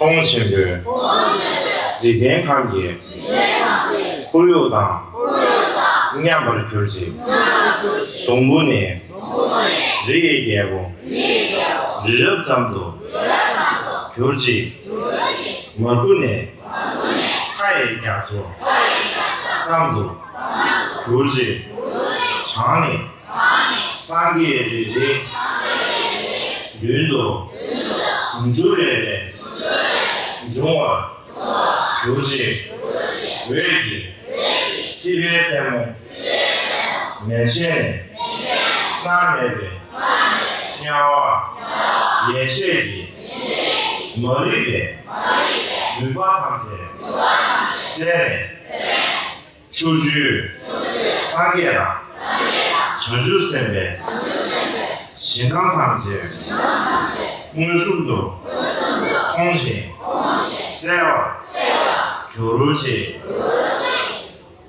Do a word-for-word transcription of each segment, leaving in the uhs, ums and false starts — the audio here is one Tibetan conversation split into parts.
ཀོང་ཆེན་པོས། འཇིག་རྟེན་ཁམས་ཀྱི་ཁོར་ཡུག་དང་མཉམ་པར་གྱུར་ཅིག། སྡོང་བུ་ནི་རི་ཡི་རྒྱལ་པོ་རི་རབ་ཙམ་དུ་གྱུར་ཅིག། མར་ཁུ་ནི་མཁའ་ཡི་རྒྱ་མཚོ་ཙམ་དུ་གྱུར་ཅིག། གྲངས་ནི་སངས་རྒྱས་རེ་རེའི་མདུན་དུ་དུམ་ཆུ་རེ་རེ་འབྱུང་བར་གྱུར་ཅིག། འོད་ཀྱི་སྲིད་པའི་རྩེ་མོ་མན་ཆད་ནས་མནར་མེད་པའི་དམྱལ་བ་ཡན་ཆད་ཀྱི་མ་རིག་པའི་མུན་པ་ཐམས་ཅད་བསལ་ནས། ཕྱོགས་བཅུའི་སངས་རྒྱས་དང་བྱང་ཆུབ་སེམས་དཔའི་ཞིང་ཁམས་ཐམས་ཅད་མངོན་སུམ་དུ་མཐོང་ཞིང་གསལ་བར་གྱུར་ཅིག།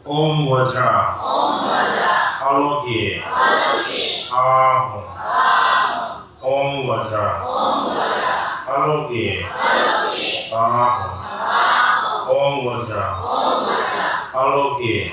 ཨོཾ་བཛྲ་ཨ་ལོ་ཀེ་ཨ་ཧོ། ཨོཾ་བཛྲ་ཨ་ལོ་ཀེ་ཨ་ཧོ། ཨོཾ་བཛྲ་ཨ་ལོ་ཀེ།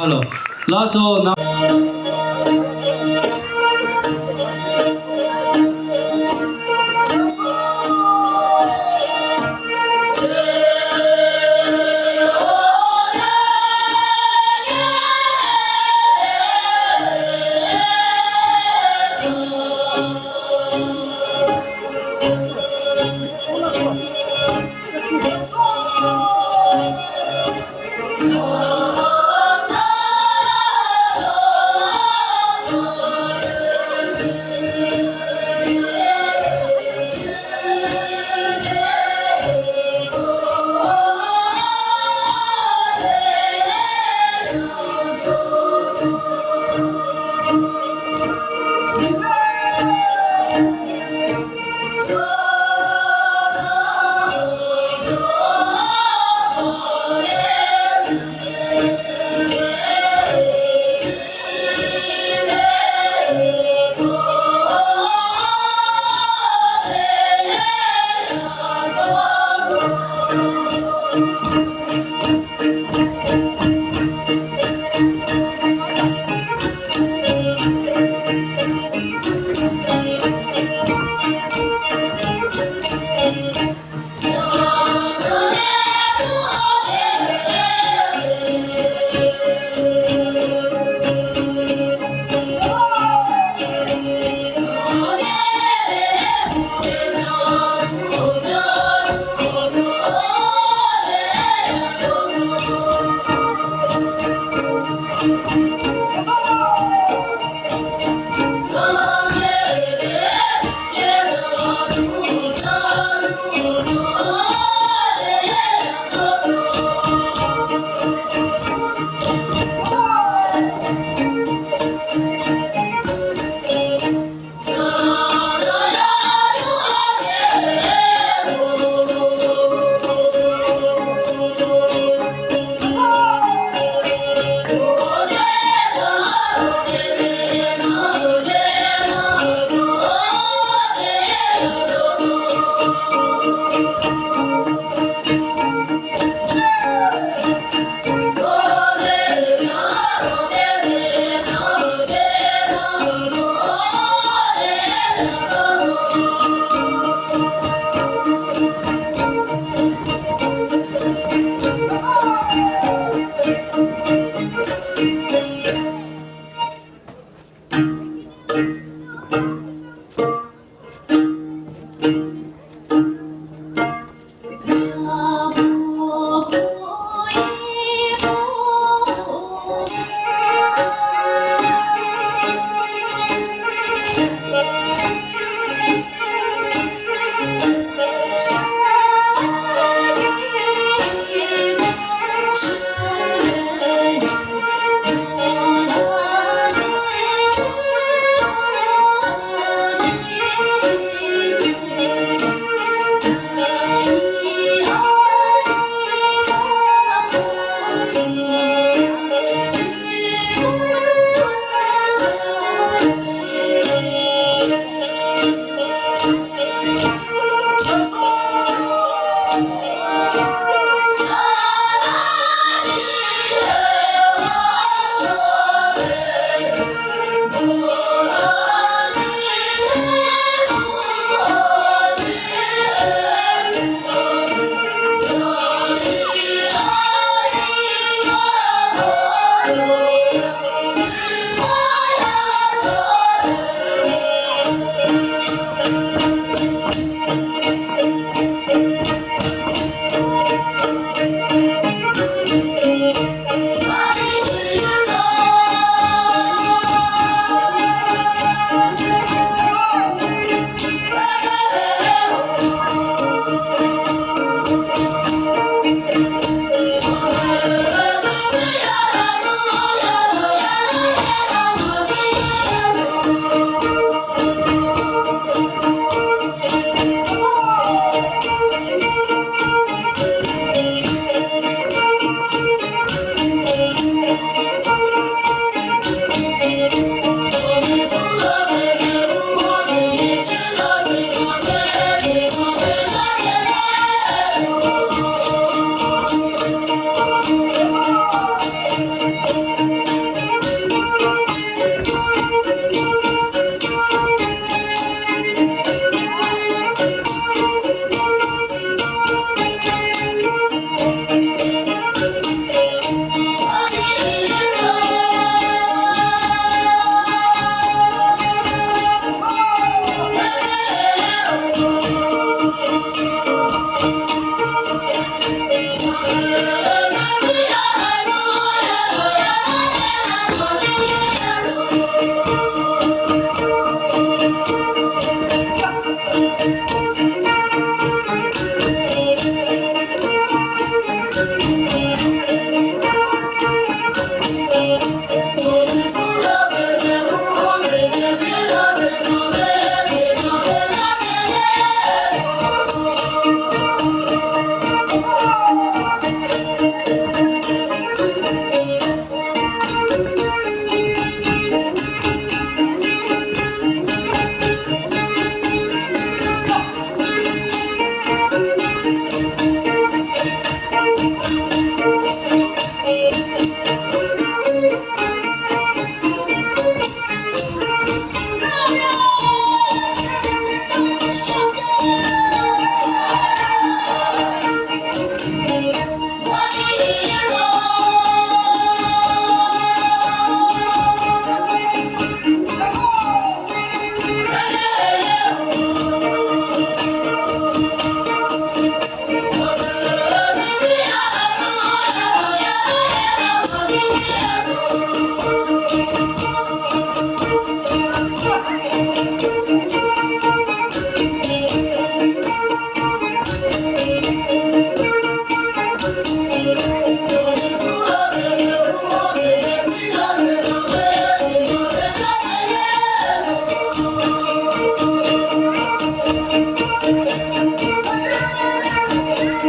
ཧ་ལོ། ལགས་སོ། ན།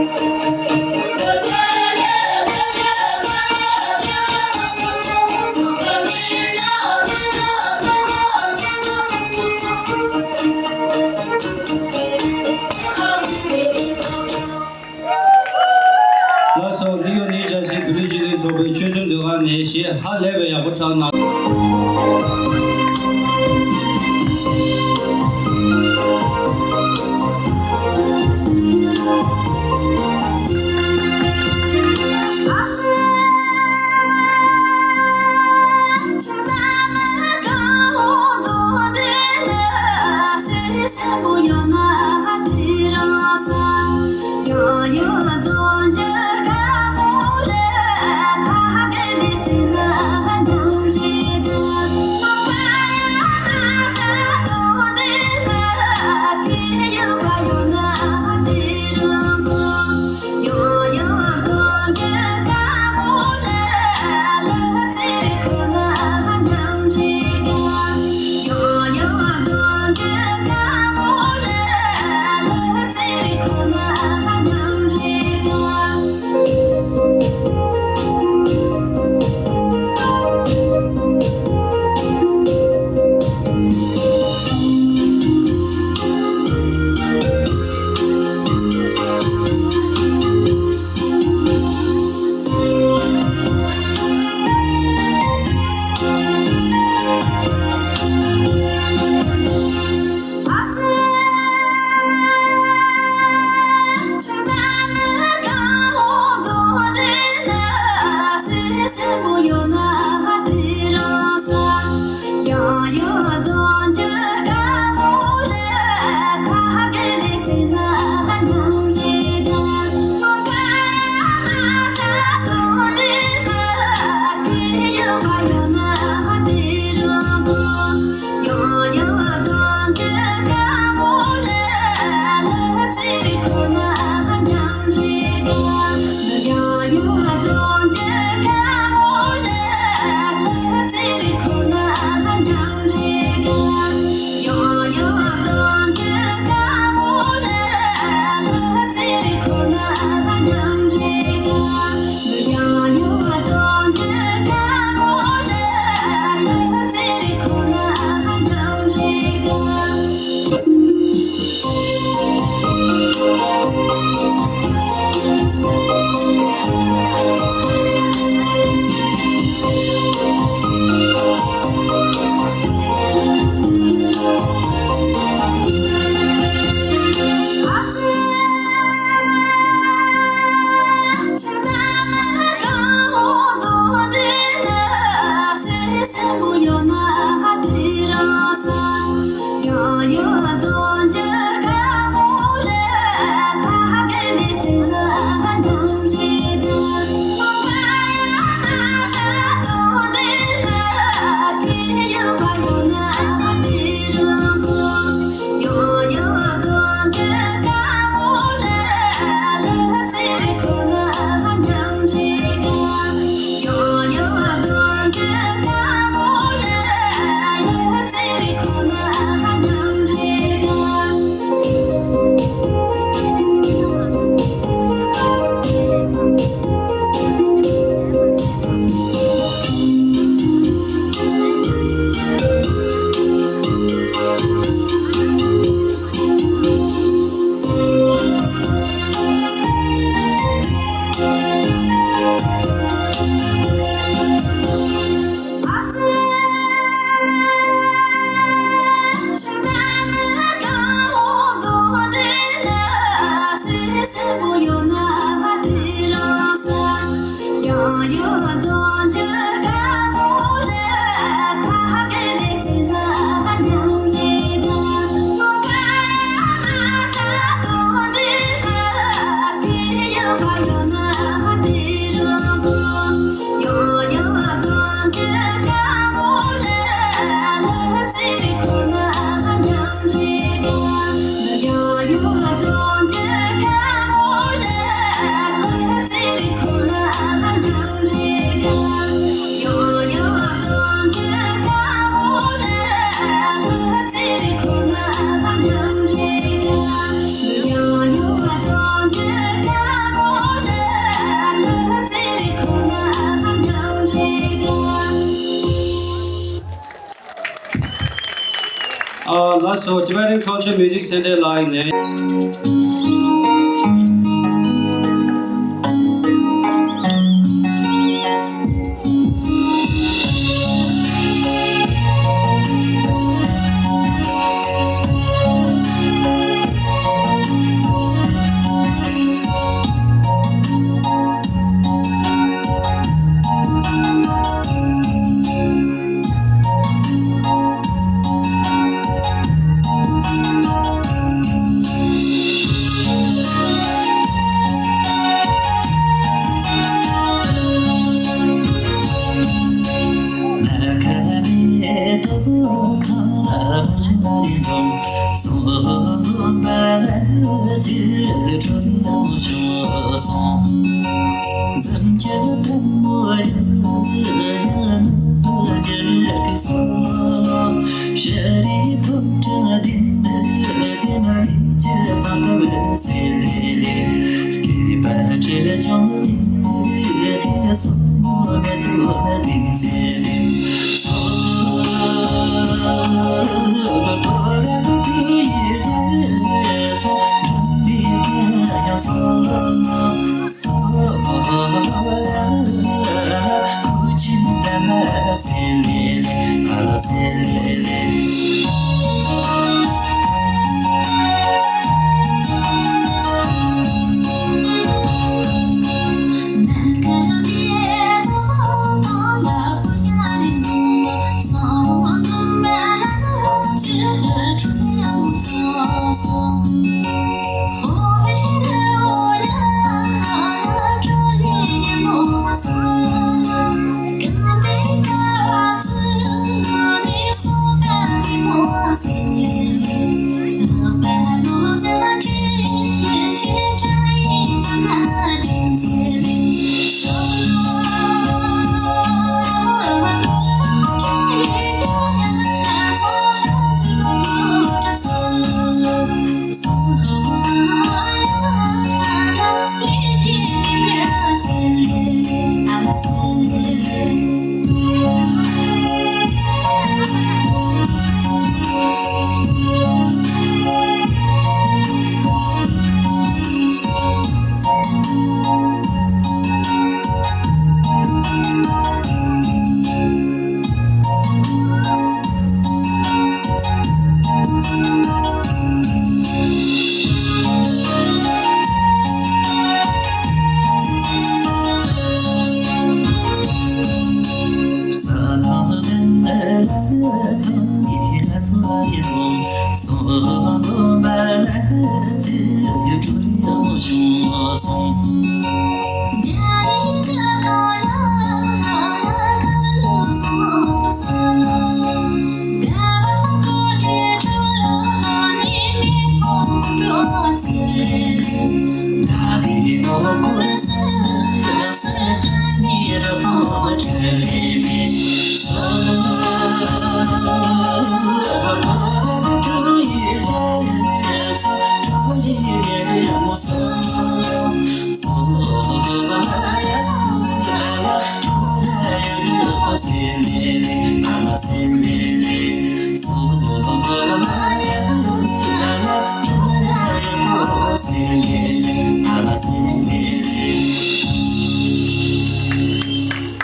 ལགས་སོ། འདི་ཡོད་ནི་ཇར་སི་བོད་རིགས་སྤྱི་མཐུན་ཚོགས་པའི་ཆོས་སྲུང་སྡེ་ཁག་ནས་གཞས་ཧ་ལས་པའི་ཡག་པོ་འཁྲབ་གནང་། So Tibetan Culture Music Center ལ་ཡིན་ནས།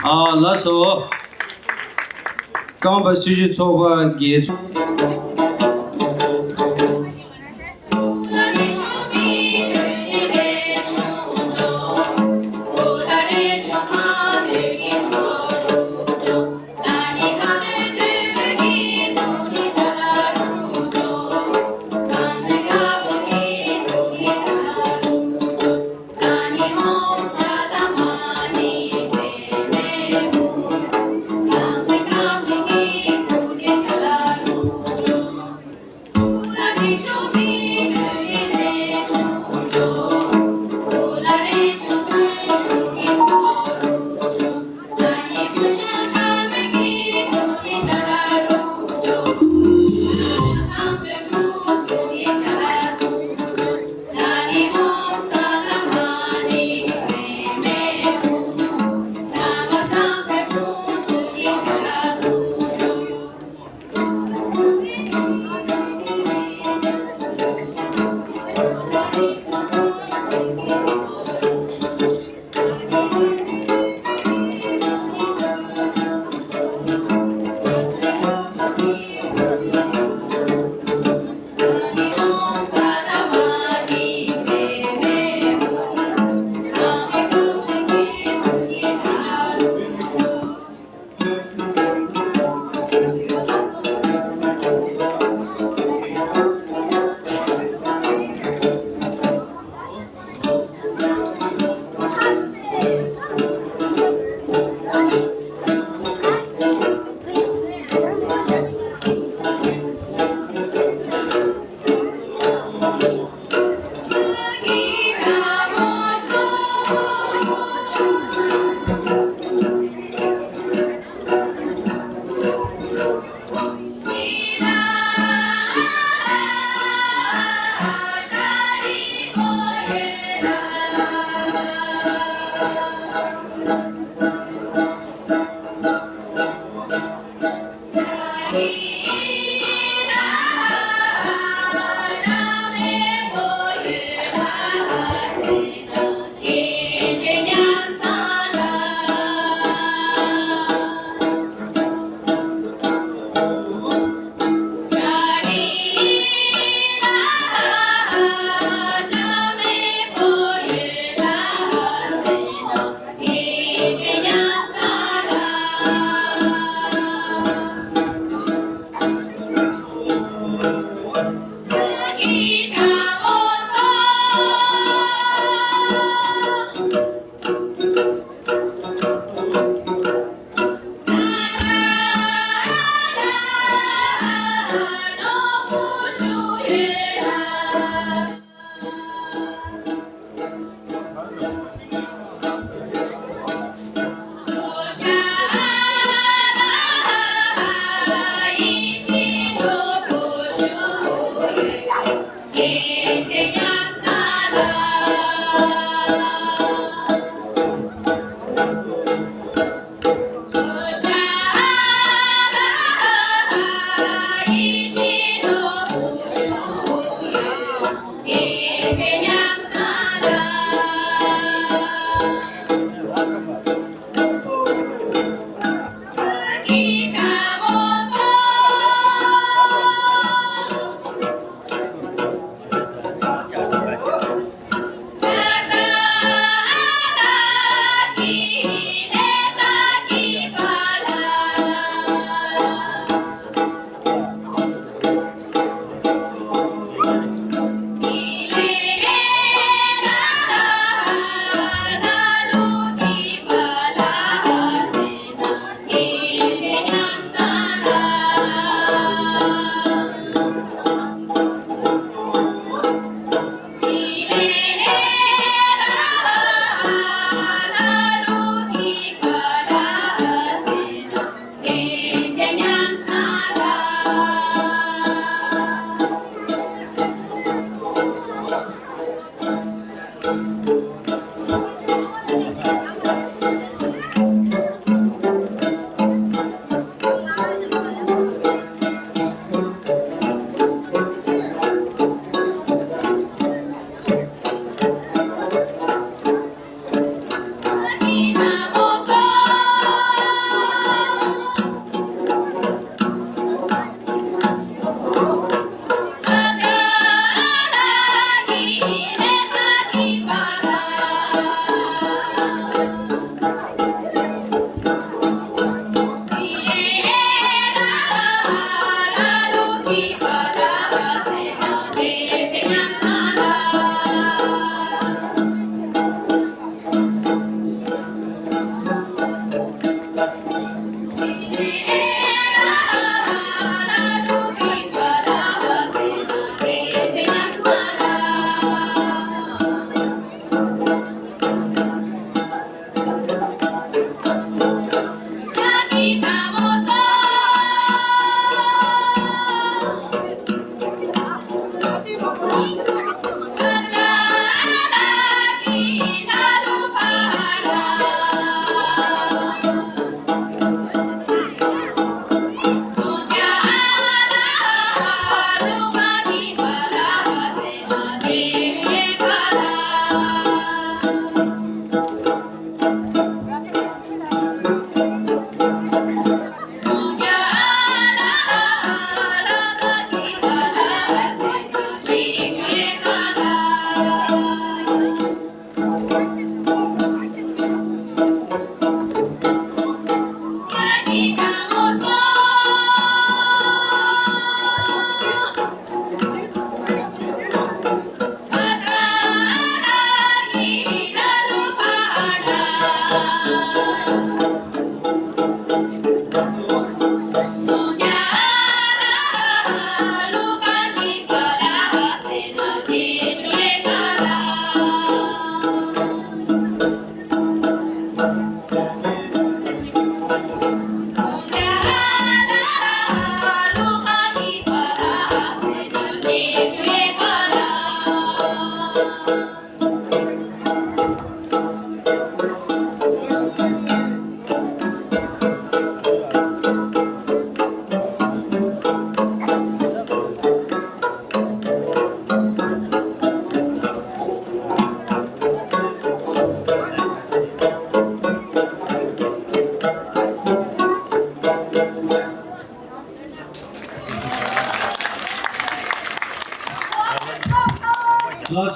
ཨ་ལགས་སོ། རྐང་པ་སྲི་ཞུ་ཚོགས་པ་དགེ་ཚོགས།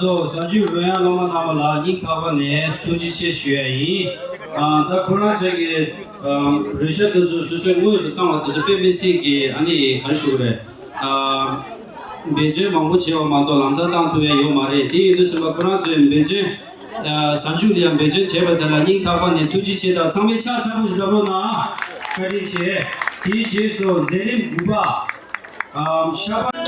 སོ་གཟའ་མཇུག་རོལ་དབྱངས་སློབ་མ་རྣམ་པ་ལ་སྙིང་ཐག་པ་ནས་ཐུགས་རྗེ་ཆེ་ཞུ་ཡ་ཡིན། ཨ། ད་ཁོ་རང་ཚོའི་གི་ཨ་རོལ་ཆ་དེ་ཚོ་སོ་སོའི་དངོས་སུ་བཏང་བ་དེ་ཚོ་དཔེ་མི་སྲིད་ཀྱི་ཨ་ནི་ག་རེ་ཞུ་དགོས་རེད། ཨ། འབད་བརྩོན་མང་པོ་བྱས་པ་མ་གཏོགས་ལམ་སང་བཏང་ཐུབ་ཡ་ཡོད་མ་རེད། དེ་ཡིན་དུས་ཙམ་པ་ཁོ་རང་ཚོས་འབད་བརྩོན། ཨ། གཟའ་མཇུག་ལ་ཡང་འབད་བརྩོན་བྱས་པ་དེ་ལ་སྙིང་ཐག་པ་ནས་ཐུགས་རྗེ་ཆེ་དང་། ཚང་མས་ཕྱག་ཚ་པོ་ཞིག་བརྡབ་རོགས་གནང་། བཀའ་དྲིན་ཆེ། དེའི་རྗེས་སུ་མཛད་རིམ་དགུ་པ། ཨམ། ཤ་པ།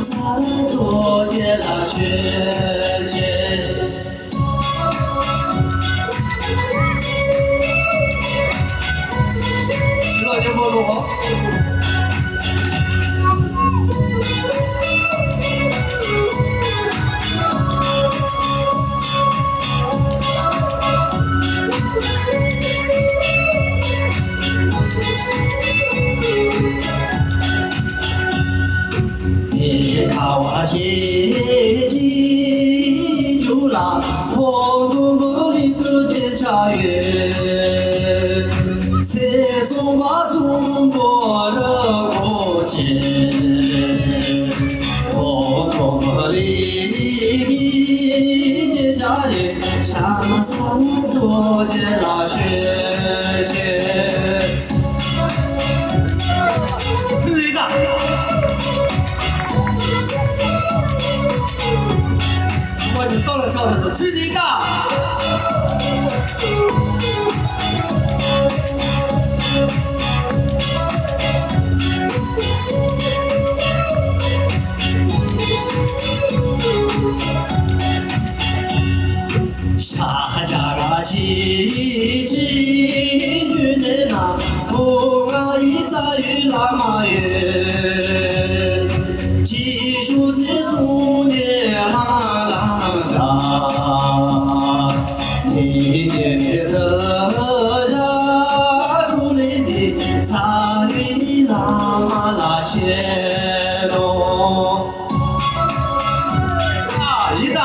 རྡོ་རྗེ་ལ་མཆོད་ཅིག། ཞི་ལ་མཉམ་པོ་ལོ། དེ་ཁ་བ་ཞེས་བགྱི་རྒྱུ་ལ་ཁོང་ཁྲོ་མ་ལུས་ཀུན་གྱི་ཆ་ཡོད། ཚེ་བསོད་ནམས་བཟང་པོ་རབ་གོ་ཆེ། ཁོང་ཁྲོ་མ་ལུས་ཀུན་གྱི་ཆ་ཡོད། ཤ་ཚ་རྡོ་རྗེ་ལ་མཆོད་ཅིག། ཁྲུས་ཡིན་ད། ཁྲུས་ཡིན་ད། ཤཱཀྱ་ར་ཇི་ཅི་རྒྱུད་སྡེ་ན་ཁོ་ང་ཡི་རྩ་བའི་བླ་མ་ཡོད། ཅི་ཞུ་ཚེ་བཟུང་ནས་ལྷང་ལྷང་འདྲ། ནི་དེ་ནས་ལྷ་ར་གྲོ་ལེ་འདི་རྩ་བའི་བླ་མ་ལ་ཞེས་ནོ། ཨ་ཡི་ད།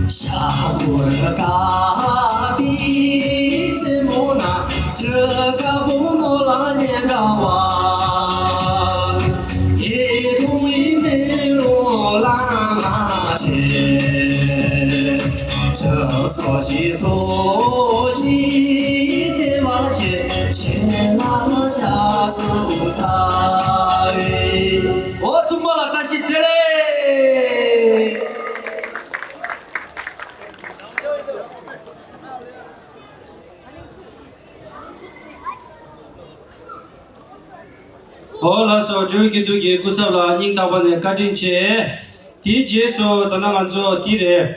ཤ་འཁོར་དཀར་པོའི་རྩེ་མོ་ན། སྤྲིན་དཀར་པོ་ནོར་ལ་སྙན་གྲགས་པ། དེ་དུང་བའི་མེ་ལོང་ལ་མ་ཆེ། གྲུ་ཚོགས་ཞིག་ཚོགས་ཤིག་དེ་མ་ཆེ། ཆེ་ལ་ཆ་སུ་ཚ་བའི། འོ་ཚུམ་པ་ལ་བཀྲ་ཤིས་བདེ་ལེགས། ཨོ་ལགས་སོ། འགྲོ་བའི་དགེ་འདུན་གྱི་སྐུ་ཚབ་ལ་སྙིང་ཐག་པ་ནས་བཀའ་དྲིན་ཆེ། དེའི་རྗེས་སུ་ད་ལྟ་ང་ཚོ་འདི་རེད།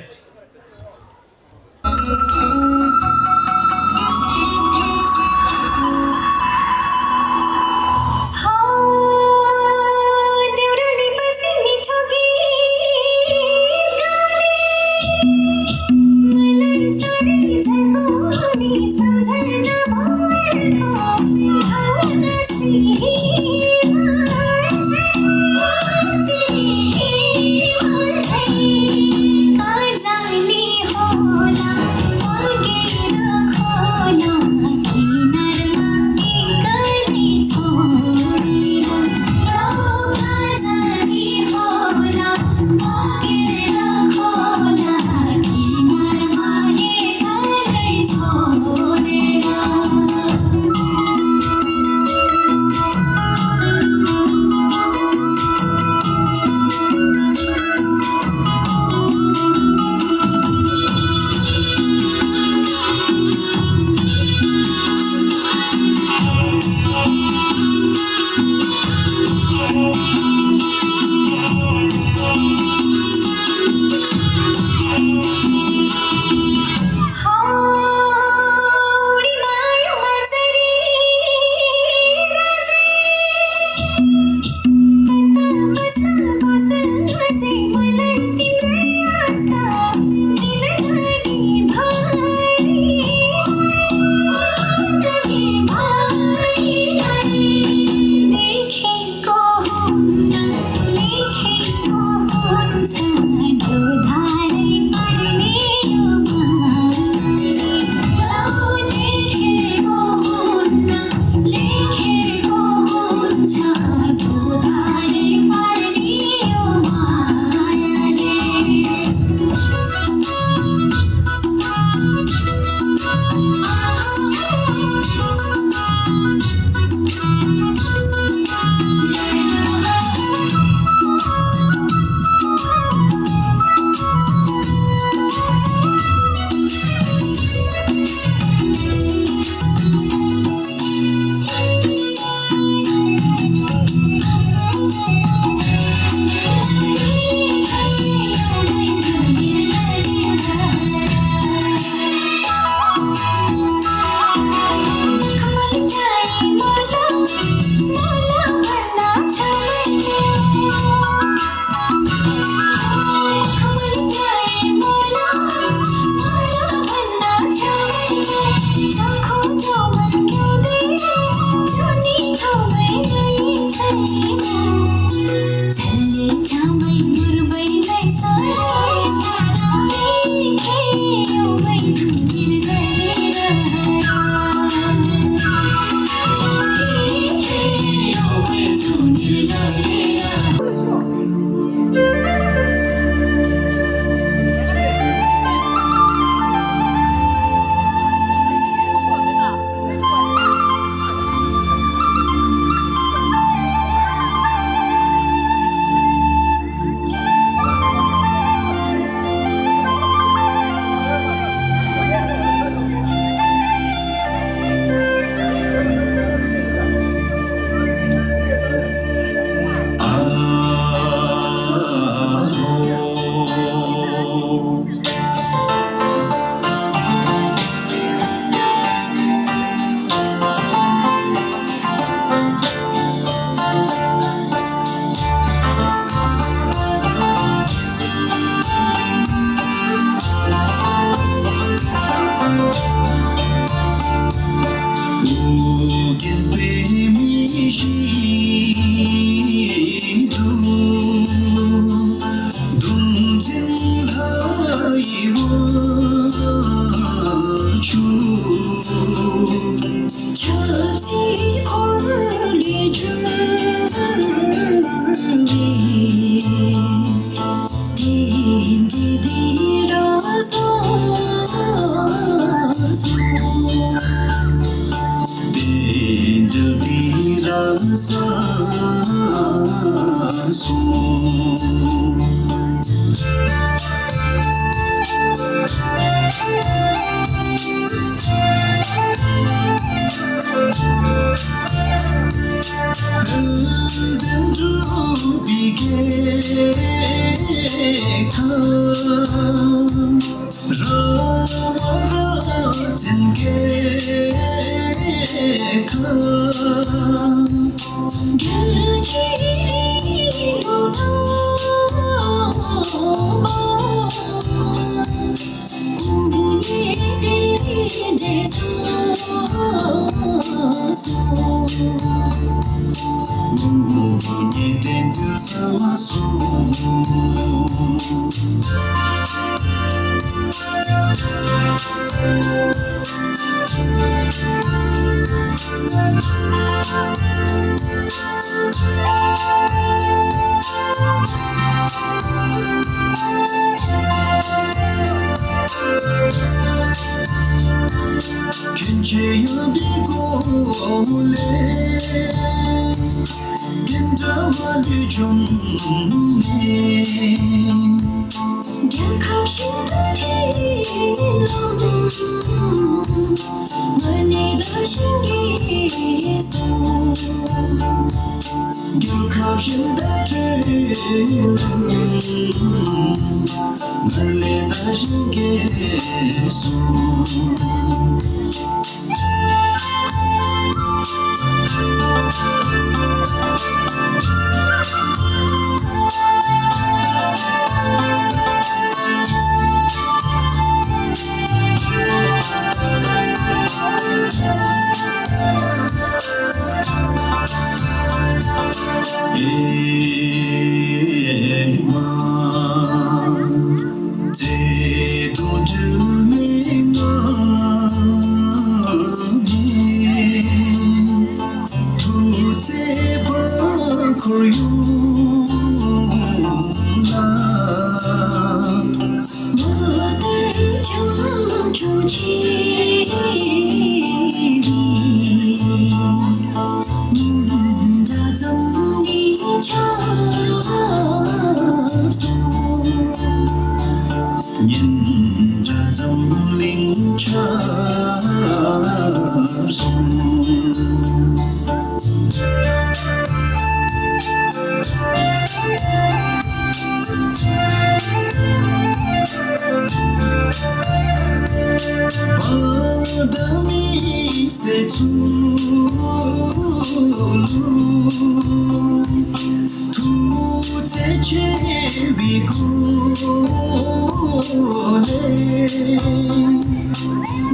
མཁན་ཆེན་ཡབ་ཀྱི་སྐུ་ལས། དེ་འདྲ་མ་ལུས་བྱུང་ནས། རྒྱལ་ཁབ་ཤིང་རྟ་ཐིག་ལམ། མར་ནི་ད་ཤིང་གི་སོ། རྒྱལ་ཁབ་ཤིང་རྟ་ཐིག་ལམ། མར་ནི་ད་ཤིང་གི་སོ། ཨེ་མ། བརྩེ་དུང་འགྲིལ་མའི་ངང་ནས། ཐུགས་བརྩེ་བ་འཁོར་ཡུག་ལ། མ་ལྟར་བྱང་ཆུབ་ཆེ་བའི། ཉིན་གྲངས་ཙམ་གྱི་ཆབ་སོང་། ཉིན་གྲངས་ཙམ་གླིང་ཆགས་སོང་། བར་དང་མི་ཟད་ཚུལ་ལུ། ཐུགས་བརྩེ་ཆེ་བའི་སྒོ་ལས།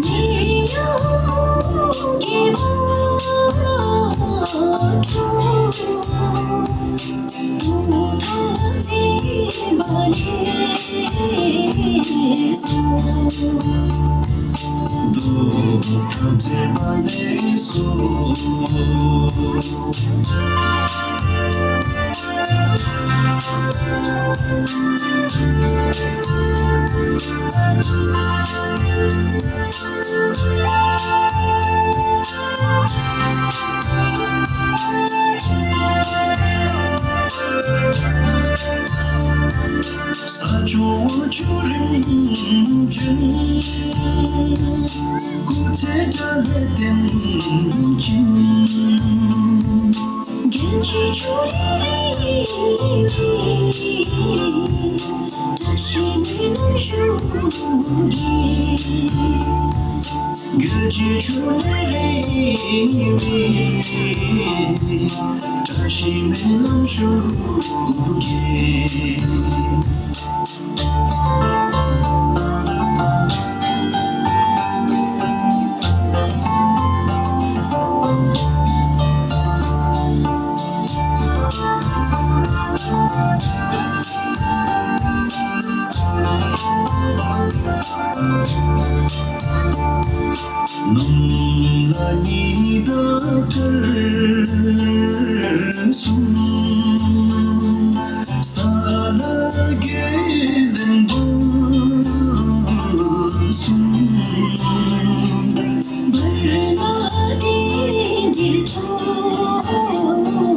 ཉེ་ཡང་མུ་གེ་བ་འཁྲུགས། སྡུག་ཐབས་བྱེད་པ་ལས་སོ། སྡུག་ཐབས་བྱེད་པ་ལས་སོ། ས་ཆུ་འོ་ཆུ་རིམ་བྱོན། སྐུ་ཚེ་དགྲ་ལས་བརྟན་ཅིང་། རྒྱལ་གྱི་ཕྱུག་ལས་རིང་བའི། བཀྲ་ཤིས་སྨོན་ལམ་ཞུ་གེ། རྒྱལ་གྱི་ཕྱུག་ལས་རིང་བའི། བཀྲ་ཤིས་སྨོན་ལམ་ཞུ་གེ། ནམ་ལ་ཉི་ཟླ་དཀར་གསུམ། ས་ལ་རྒྱུད་ལྡན་བུ་གསུམ། བར་ན་དེ་འདྲའི་ཚོགས།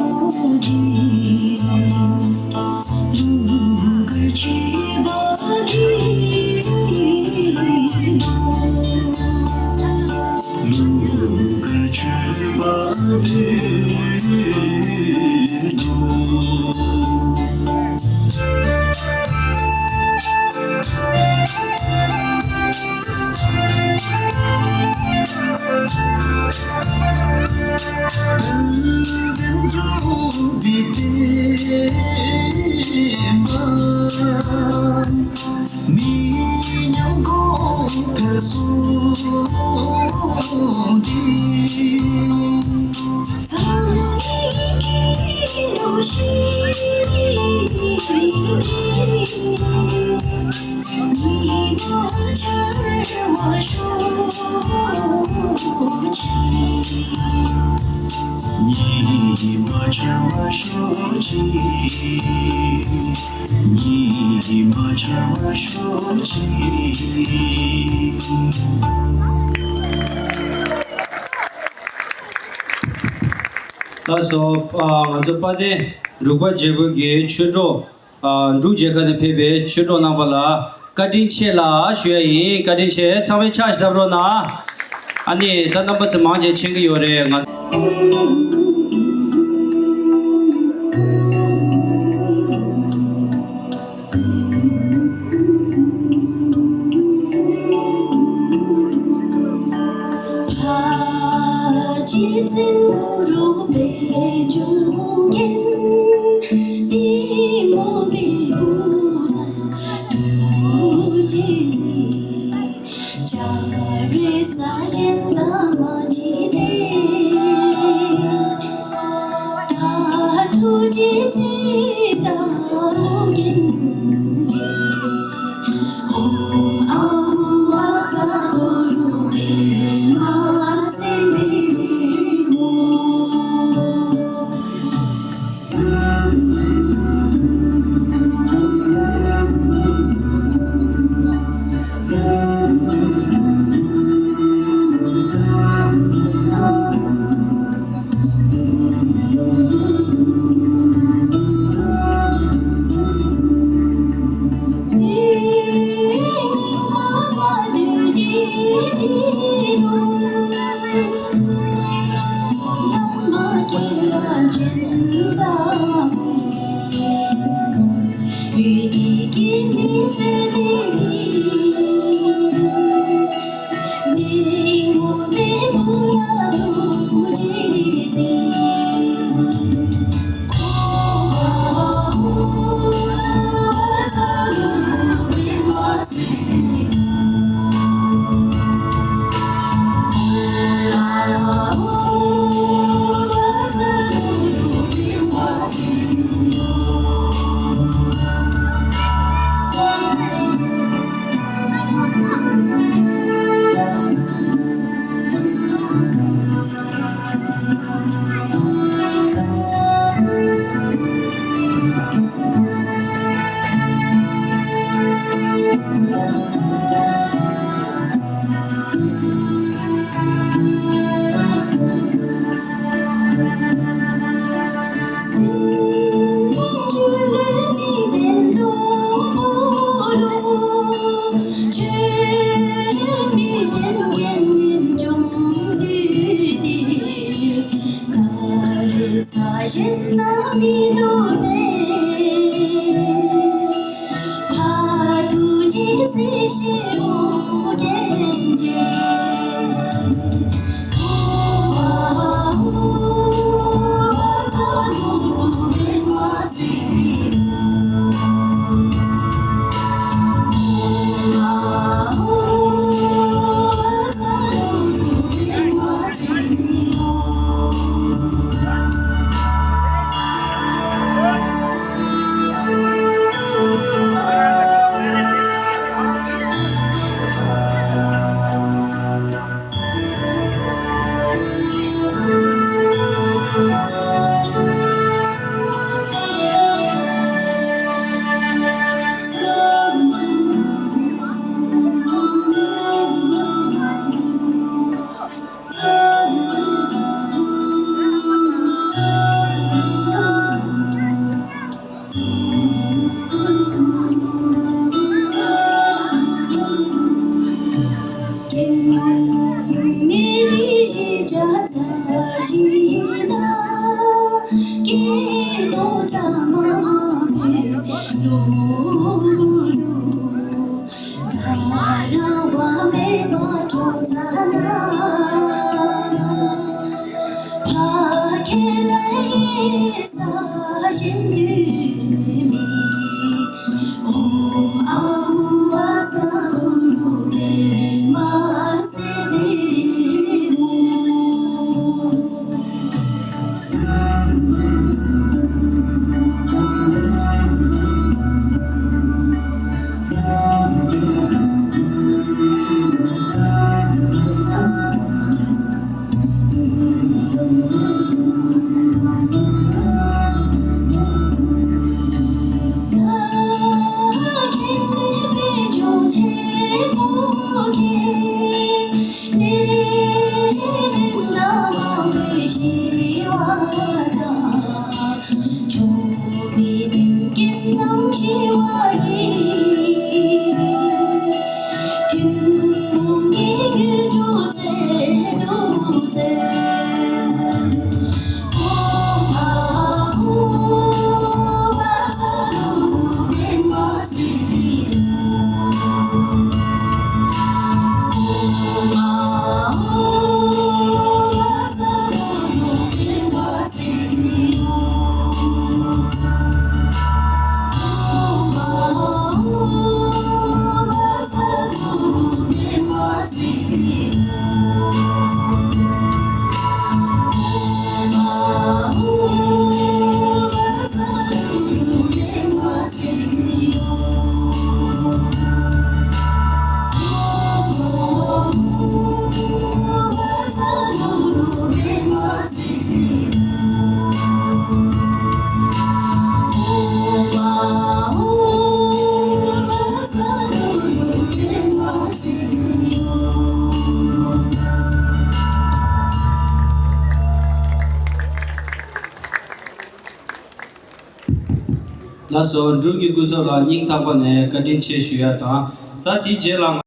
ལགས་སོ། ཨ། ང་ཚོ་དཔལ་ལྡན་འབྲུག་པ་རྒྱལ་པོ་གི་ཆོས་གྲོགས། ཨ། འབྲུག་མཇལ་ཁ་ནས་ཕེབས་པའི་ཆོས་གྲོགས་རྣམ་པ་ལ་བཀའ་དྲིན་ཆེ་ལགས་ཞུ་ཡ་ཡིན། བཀའ་དྲིན་ཆེ། ཚང་མས་ཕྱག་ཞིག་བརྡབ་རོགས་གནང་། ཨ་ནི་ད་རྣམ་པ་ཚོ་མང་ཆེ་མཁྱེན་གྱི་ཡོད་རེད། ང་ ལགས་སོ། འབྲུག་གི་སྐུ་ཚབ་ལ་སྙིང་ཐག་པ་ནས་བཀའ་དྲིན་ཆེ་ཞུ་ཡ་དང་། ད་དེའི་རྗེས་ལ།